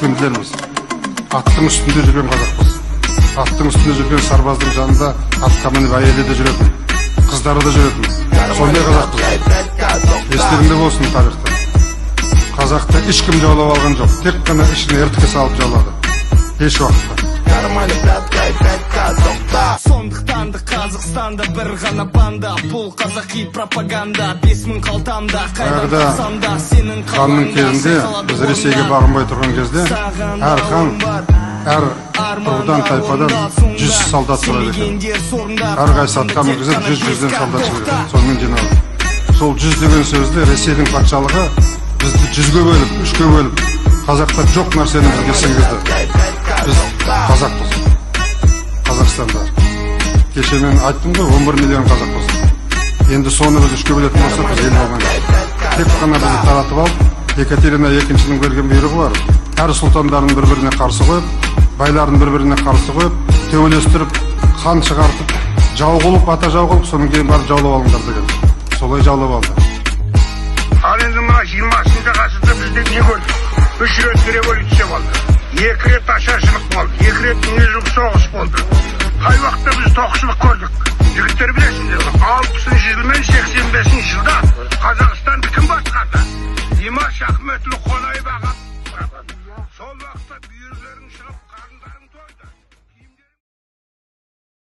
көшпенділерміз. Аттың үстінде жүрген қазақпыз. Аттың үстінде жүрген сарбаздың жанында атқа мініп әйелі де жүретін, қыздары да жүретін. Сондай қазақпыз. Естеріңде болсын тарихта. Қазақты ешкім жаулап алған жоқ. Тек қана ішін іріткі салып жаулады. Еш уақытта. Сондықтан да Қазақстанда бір ғана банда, бұл қазақи пропаганда, 5000 қалтамда, қайдан тапсам да сенің ханның кезінде біз Ресейге бағынбай тұрған кезде әр хан, әр тұрғыдан тайпадан 100 солдат сұрайды екен. Әрқайсысы атқа мінгізіп 100-100-ден солдат жібереді. Сонымен жиналады. Сол 100 деген сөзді Ресейдің патшалығы бізді 100-ге бөліп, 3-ке бөліп, қазақта жоқ нәрсені бізге сіңгізді. Біз қазақпыз. Қазақстанда. Кеше мен айттым ғой, 11 миллион қазақпыз. Енді соны біз 3-ке бөлетін болсақ, біз ел болмаймыз. Тек қана бізді таратып алып, Екатерина екіншінің берген бұйрығы бар. Әр сұлтандарын бір-біріне қарсы қойып, байларын бір-біріне қарсы қойып, төбелестіріп, хан шығартып, жау қылып, ата жау қылып, содан кейін барып жаулап алыңдар деген. Солай жаулап алды. Ал енді мына 20-шы ғасырда бізде не көрдік? 3 рет революция болды, 2 рет ашаршылық болды, 2 рет дүниежүзілік соғыс болды. Қай уақытта біз тоқшылық көрдік? Жігіттер білесіздер, 60-шы жыл мен 85-ші жылда